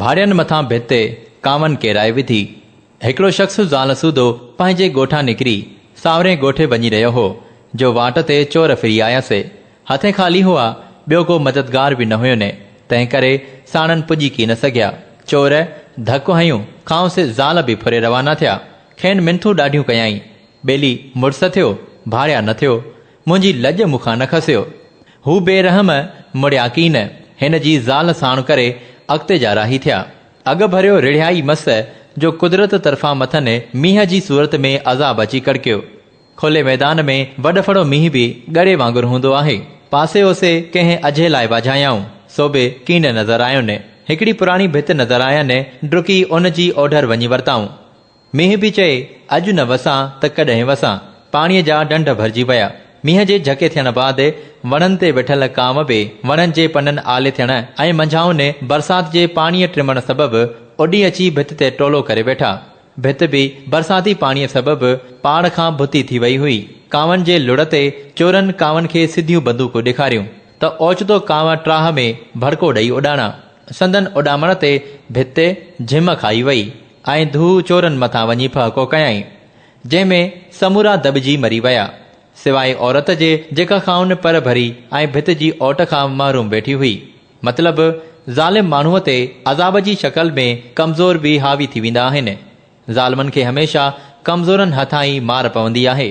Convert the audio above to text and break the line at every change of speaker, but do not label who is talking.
ڀاڙين مٿان ڀت تي ڪانون ڪيرائي وڌي. هڪڙو شخص زال سوڌو پنهنجي ڳوٺان نڪري ساورين ڳوٺ وڃي رهيو هو، جو واٽ تي چور ڦري آيس. هٿين خالي هئا، ٻيو ڪو مددگار به نه هين، تنهنڪري ساڻن پڄي ڪين سگهيا. چور ڌڪ هنيون، کانئس زال به ڦري روانا ٿيا. کين منٿون ڏاڍيون ڪيائين. ٻيلي مڙس ٿيو، ڀاڙيا نه ٿيو. منهنجي لڄ مون کان نه کسيو. هو بي رحم مڙيا ڪين، هن جي زال ساڻ ڪري اڳتي جا راهي ٿيا. اڳ ڀريو رڙهيا ئي مس جو قدرت طرفان مٿن مينهن جي صورت ۾ عذاب اچي ڪڙڪيو. کلي ميدان ۾ وڏڦڙو مينهن به ڳڙي وانگر هوندو آهي. پاسي اوسي ڪنهن اجهي لاء واجهايائون، سو به ڪين نظر آين. هڪڙي پراڻي ڀت نظر آين، ڊڪي ان جي اوڍر وڃي ورتائون. مينهن به چئي، اڄ نه وسان ته ڪڏهن وسان. پاڻيء جا ڍنڍ ڀرجي ويا. مينهن جي جهڪي ٿيڻ بعد وڻن تي ويٺل ڪانء به وڻن جي پنن آلي ٿيڻ ۽ منجهائن برسات جي پاڻيء ٽمڻ سبب اڏي اچي ڀت تي ٽولو ڪري ويٺا. ڀت به برساتي پاڻيء سبب پاڙ کان ڀتي ٿي وئي هئي. ڪانون جي لڙ تي چورن ڪانون کي سڌيون بندوقون ڏيکاريون ته اوچتو ڪانء ٽاهه ۾ ڀڙڪو ڏئي اڏاڻا. سندن اڏامڻ تي ڀت جهم کائي وئي. ۽ ڌو چورن مٿان وڃي ڦهڪو ڪيائين، جنهن ۾ سمورا دٻجي مري ويا، سواء عورت جي جيڪا کائن پر ڀري ۽ ڀت جي اوٽ کان محروم ويٺي هئي. مطلب، ظالم ماڻهوء تي عذاب جي شڪل ۾ ڪمزور به حاوي ٿي ويندا آهن. ظالمن کي هميشه ڪمزورن هٿان ئي مار پوندي آهي.